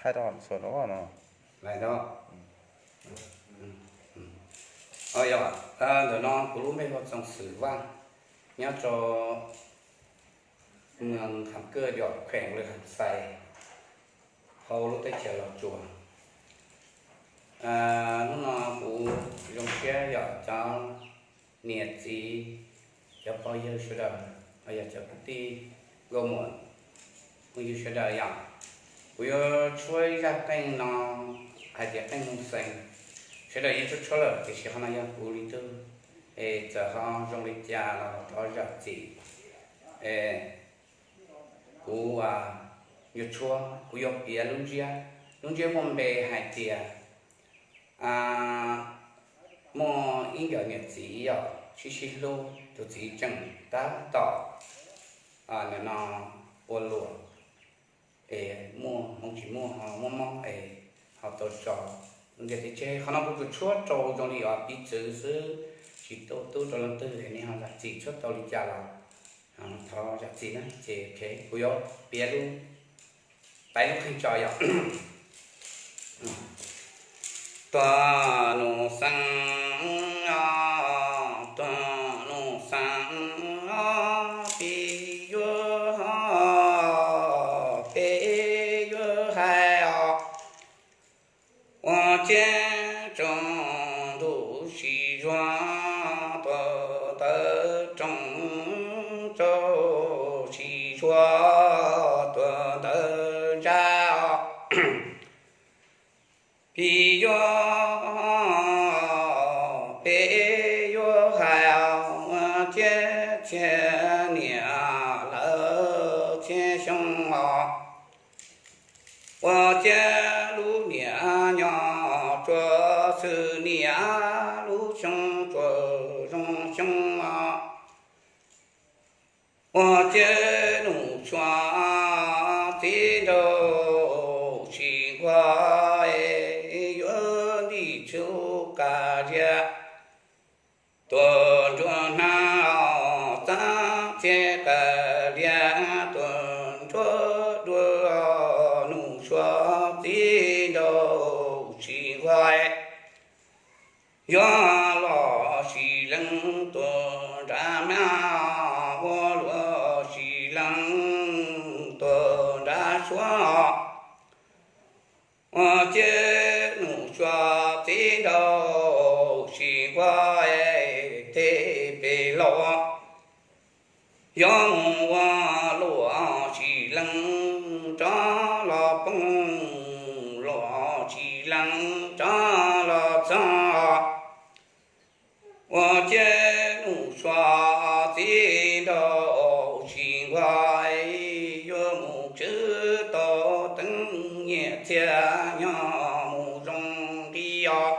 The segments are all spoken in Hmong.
Hais rau Xua Dov no. Ntawm no kuv lub npe hu Txoos Xwm Vaj, nyob rau moos Kham Kwj Yom, kheem Lwm Ham Xais, hauv lub teb chaws Los Tsuas. Hnub no kuv zoo siab yog cov niam txiv, cov pog yawg sawv daws, yog cov kwv tij nkauj muam phooj ywg sawv daws yom, kuv yuav tshuab ib zaj qeej no hais tias qeej Moos Xees. Sawv daws yeej tshuab tshuab lawm tiam sis qhov no yog kuv li tug, es txawm ho zoo li cas los thov zam txim. Kuv yuav tshuab, kuv yuav piav lub ntsiab, lub ntsiab muaj npe hais tias muaj ib nkawm niam txiv yom sib sib hlub, tus txiv tseem tab tom nim no ua luam, es muaj hmoov tsis muaj ho muaj mob es ho tau tso. Ces qhov no kuv tsuas tshuab rau zoo li piv txwv xwb, tsis tu tub rau leej twg, nej ho zam txim, tshuab tau li cas los thov zam txim na. Ces kuv yuav piav lub, piav lub qeej tso yom. Tuag Nuj Xees, tuag Nuj Xees, peb yuav, peb yuav hais os. Ua ciav tsoom ntuj sis zuag, tuag ntawd tsoom ntuj sis zuag, tuag ntawd ntsa os. Peb yuav, peb yuav hais os, ua ciav txhiab niam lawm txhiab xyoo os. Ua ciav lub niam nyob tsuas xwm niam, lub xyoo tsuas zoo xyoo os. Ua ciav Nuj Xua txiv nraug Sis Nquag, yuav ntim txuj kav liam, tuaj nruab hnab txav txhiab kav liam, tuaj nruab dua Nuj Xua txiv nraug Sis Nquag. Yuav los sis leej tuaj nram mab, ua luam sis leej tuaj nram suav. Ua ciav Nuj Xua txiv nraug Sis Nquag, tej pem los yuav mus ua luam sis leej rov los poob, luam sis leej rov los txog. Ua ciav Nuj Xua txiv nraug Sis Nquag, yuav mus tswv tau teeb nyiaj txiag nyob mus zoo nqi os.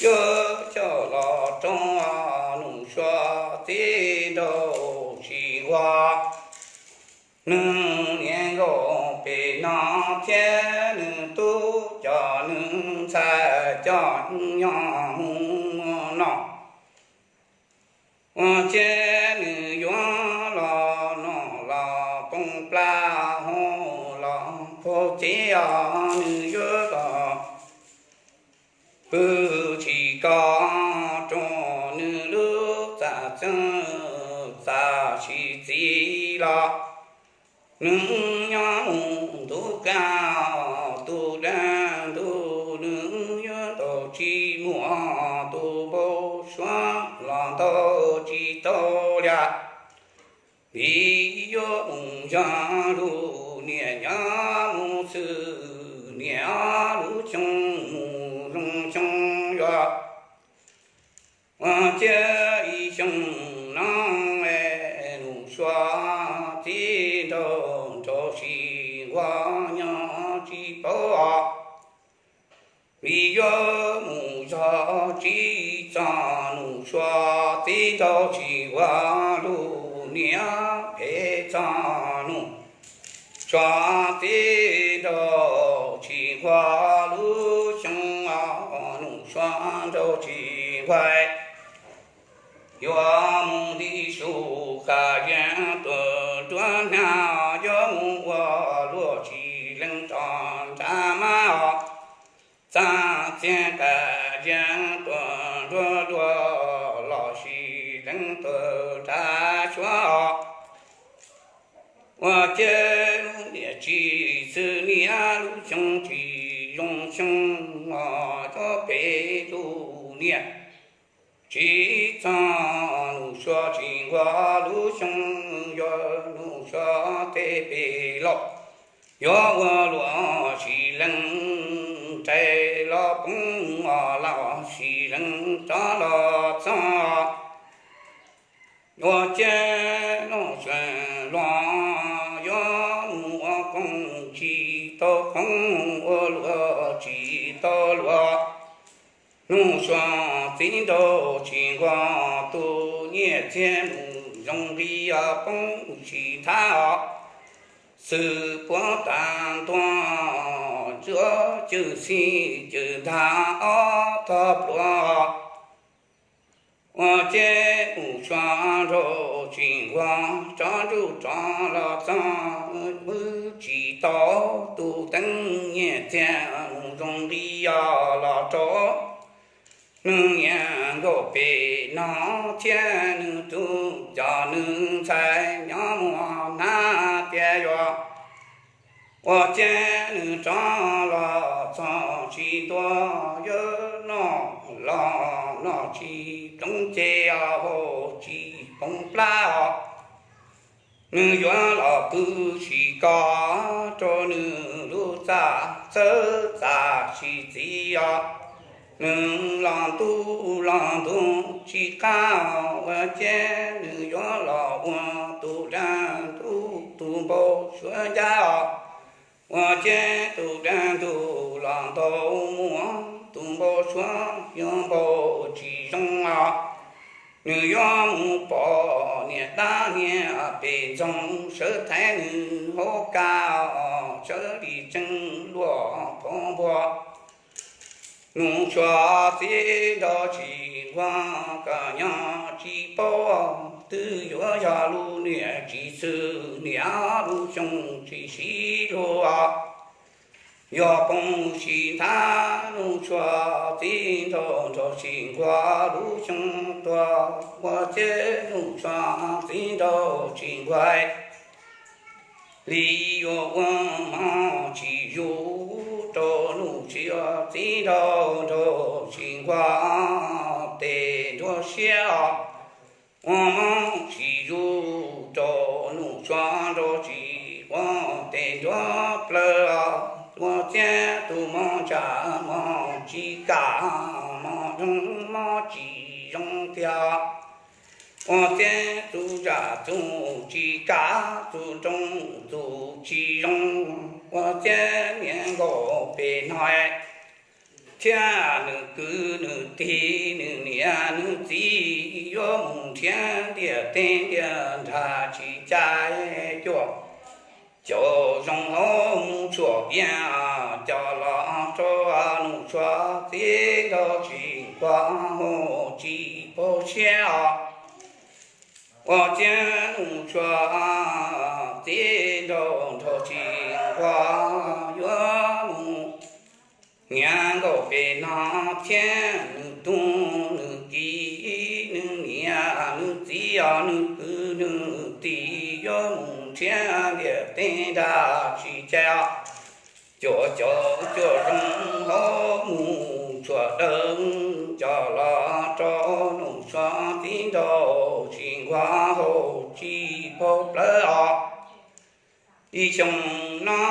Yuav coj los rau Nuj Xua txiv nraug Sis Nquag. Nws niam nkaum pem no thiab nws tub coj nws ntxhais coj nyob mus no. Ua ciav nws yuav los no los poob plab hauv los poob tsev os, nws yuav los pw tsis koj rau nws lub txaj txeeb txaj sim txiv los. Nws nyob mus ntu kaj tus dab ntub, nws yuav ntaus tsis muaj tus npau suav los ntaus tsis tau li. Vim yuav mus yog lub niam nyob mus xwm niam, lub xyoo mus zoo xyoo yuav. Ua ciav ib xyoo no Nuj Xua txiv nraug nraug Sis Nquag nyob tsis paub os. Vim yuav mus zog tsis txog Nuj Xua txiv nraug Sis Nquag lub niam, phem txog Nuj Xua txiv nraug Sis Nquag lub xyoo os, Nuj Xua nraug Sis Nquag. Yuav mus ntim su qab yeeb tuaj nruab hnab, yuav mus ua luam sis leej rov nra. Ua ciav lub niam tsis xws niam, lub xyoo tsis zoo xyoo, cov peb lub niam tsis txog. Nuj Sua tsis nquag lub xyoo, yog Nuj Sua tej pem laus yuav ua luam sis leej, rais los poob los sis leej rov los txog. Ua ciav Nuj Sua los yuav mus ua qoob tsis tau qoob, ua luam tsis tau luam. Nuj Sua txiv nraug tsis nquag tus nyiaj txiag, mus zoo nqi poob tsis thab os. Xwm puav tag ntuag, ntsuab cwj xij cwj ntag ob tog pluav. Ua ciav Nuj Sua nraug tsis nquag, rov ntsuj rov los txog, wb tsis tau tus teeb nyiaj txiag, mus zoo nqi los rau nws niam nkauj pem no thiab nws tus coj nws ntxhais nyob muaj hnab tias yuav. Ua ciav nws rov los txog tsis ntuag, yuav noj los noj tsis ploov, ces hau tsis poob plab os. Nws yuav los pw sim kos rau nws lub txaj txawb txaj sim txiv os. Nws los ntuj los ntuj tsis qab, ua ciav nws yuav los ua tus dab ntub tus npau suav ncaj os. Ua ciav tus dab ntub los ntau muaj tus npau suav yuav npau tsis zoo os. Nws yuav mus pom niam dab niag pem ntxoog, sawv thaiv nws hauv kab, sawv li tseeb luaj phov npua. Nuj Sua txiv nraug tsis nquag, koj nyob tsis paub, twb yuav yog lub niam tsis xws niam, lub xyoo tsis siv luag. Yog poob sim nthab, Nuj Sua txiv nraug nraug tsis nquag, lub xyoo tuag ua ciav Nuj Sua txiv nraug tsis nquag. Li yuav ua mov tsis zuv rau Nuj Sua txiv nraug nraug tsis nquag, tes nruab siab os. Ua mov tsis zuv rau Nuj Sua nraug tsis nquag, tes nruab plawv os. Ua ciav tus mov ntsa mov tsis kam, mov zoo mov tsis zoo tiag. Ua ciav tus zam tus tsis kam, tus nroo tus tsis zoo. Ua ciav niam nkauj pem no thiab nws kwv nws tij, nws niam nws txiv yuav mus nrhiav ntiaj teb ntiaj nrag tsis cai cuaj caum zoo hauv mus tshuam vias coj los rau Nuj Sua txiv nraug tsis nquag, hau tsis paub siab os. Ua ciav Nuj Sua txiv nraug nraug tsis nquag, yuav mus niam nkauj pem no thiab nws tus nws ki, nws niam nws txiv os, nws kwv nws tij yuav mus nrhiav ntiaj teb nrag tsis cai os. Cuaj caum cuaj zoo hauv mus tshuam dawb coj los rau Nuj Sua txiv nraug tsis nquag, hau tsis paub plawv os. Ib xyoo no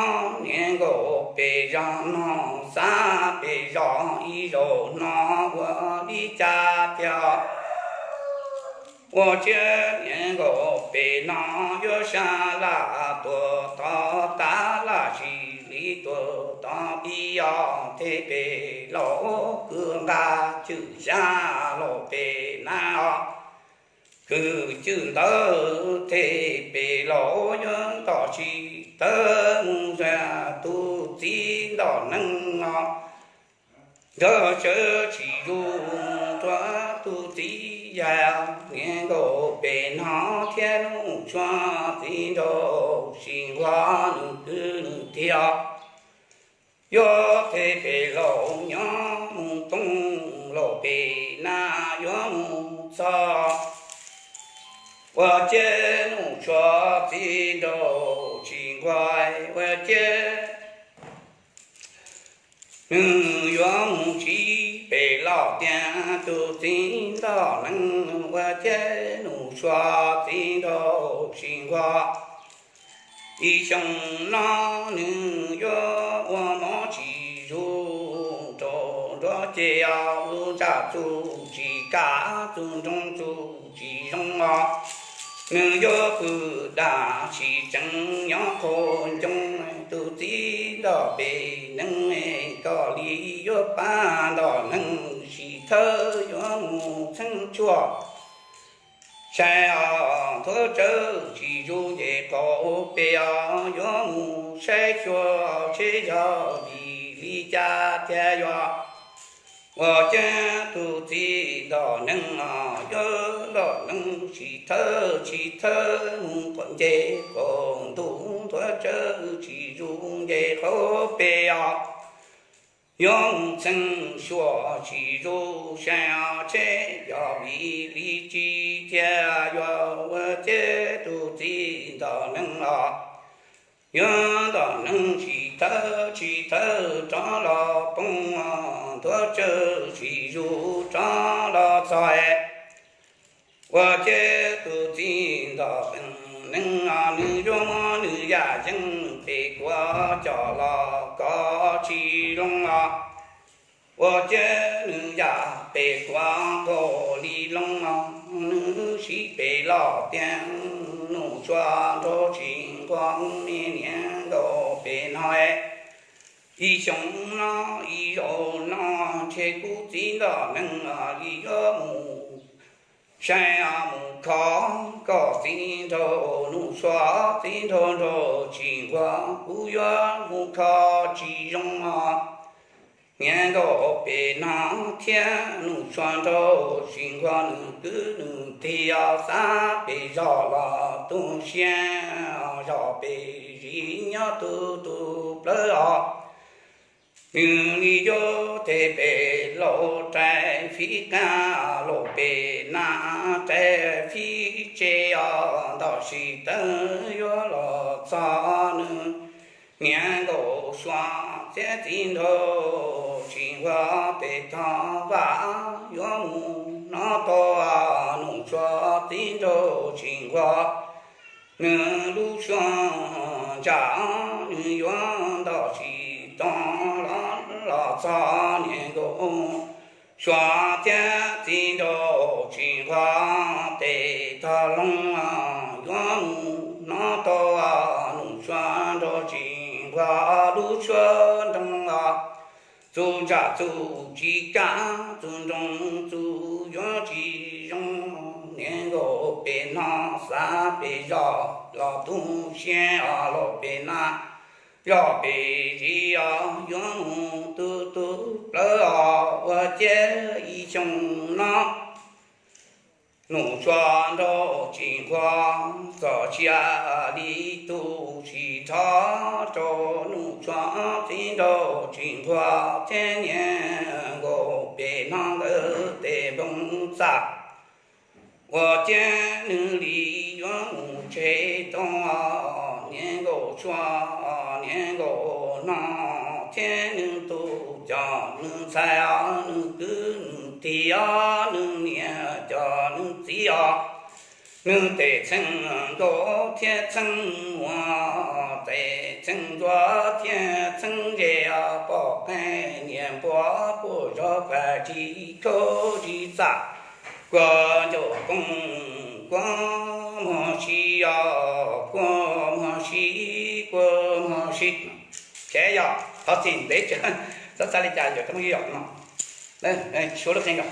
niam nkauj pem zos no, xav pem zos ib zaug no ua li cas tiag. Ua ciav niam nkauj pem no yuav sab laj tuag tod tas, laj sis li tuag tod pib os, tej pem laus kwv nqa cwj xyab los pem na os. Kwv cwj ntawd tej pem laus yuav nto tsis tawv mus, tus txiv nto neeg os. Nkawd sawv tsis zuj zus rau tus txiv yag, niam nkauj pem no thiab Nuj Sua txiv nraug tsis nquag, nws kwv nws tij os. Yuav tej pem laus nyob mus tooj laus pem na yuav mus txog. Ua ciav Nuj Sua txiv nraug nquag ua ciav nws yuav mus tsiv pem los tias tus txiv ntog neeg ua ciav Nuj Sua txiv nraug tsis nquag. Ib xyoo no nws yuav ua mov tsis zoo rau nruab ces os, lub ntsaj txuj tsis kaj, txuj nroog txuj tsis zoo os. Nws yuav pw dag tsis tseev, nyob qaum ncoo tus txiv ntog pem neeg, koj li yuav pab ntog neeg sim thawb yuav mus txheeb tshuaj. Saib os, nthuav tsawv tsis zoo nce qaum pem os, yuav mus saib xyuas seb yog vim li cas thiaj yog ua ciav tus txiv ntog neeg os, yuav ntog neeg sim thawb sim thawb mus nce qaum ntuj, nthuav tsawv tsis zoo nce qaum pem os, yuav mus txheeb xyuas tsis zoo, saib os seb yog vim li cas thiaj yog ua ciav tus txiv ntog neeg os, yuav ntog neeg sim thawb sim thawb rov los poob, nthuav tsawv tsis zoo rov los txog ua ciav tus txiv ntog neeg os, nws yuav muab nws yam yeeb pem kuav coj los kov tsis loo os, ua ciav nws yam pem kuav nkaus li loo os, nws siv pem los tias Nuj Sua nraug tsis nquag, niam nkaus pem no ib xyoo no ib zaug no, ntshe kuv txiv ntog neeg li yuav mus saib mus kho koj txiv nraug Nuj Sua txiv nraug nraug tsis nquag, kuv yuav mus kho tsis zoo os, niam nkaus pem no thiab Nuj Sua nraug tsis nquag, nws kwv nws tij os, xav pem zog los tu siab, zog pem zis nyob tu tu plawv os. Nws li yuav tes pem laus rais fib qab, laus pem nab rais fib tse os, nto sis tawv yuav los txog nws niam nkaus Sua thiab txiv nraug tsis nquag pem tog vaj, yuav mus hnov tau Nuj Sua txiv nraug tsis nquag, nws lub suab ntsaj, nws yuav nto sis tog los los txog niam nkaus Sua thiab txiv nraug tsis nquag pem tog loo, yuav mus hnov tau Nuj Sua nraug tsis nquag, lub suab nroo os, txuj ntsaj txuj tsis kaj, txuj nroo txuj yuav tsis zoo, niam nkaus pem no xav pem zog los tu siab os, laus pem nab zog pem zis os, yuav mus tu tu plawv os, ua ciav ib xyoo no Nuj Sua nraug tsis nquag, txog sia li tu sis thov rau Nuj Sua txiv nraug tsis nquag thiab niam nkaus pem no nkawd tes nplooj txaj, ua ciav nws li yuav mus tseg tau niam nkaus Sua, niam nkaus no thiab nws tus coj nws ntxhais os, nws kwv nws tij os, nws niam coj nws txiv os, nws tes txheej nkaus thiab txheej muag, tes txheej ntsuab thiab txheej ze os, poj qeej niam npua puag zog paj tsis khaub tsis txaj, kua ncauj kooj kua muag si os, kua muag si, kua muag si. Ces yog thov txim ntev txhob txhaj li cas, yog cov muaj ib yam no, suav lub qee yog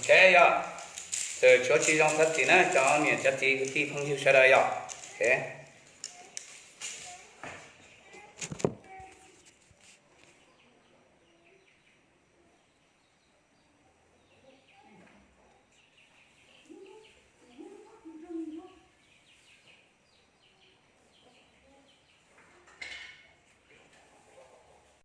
Ok yog, txawm tshuav tsis zoo txog txiv na cov niam cov txiv kwv tij phooj ywg sawv daws yog.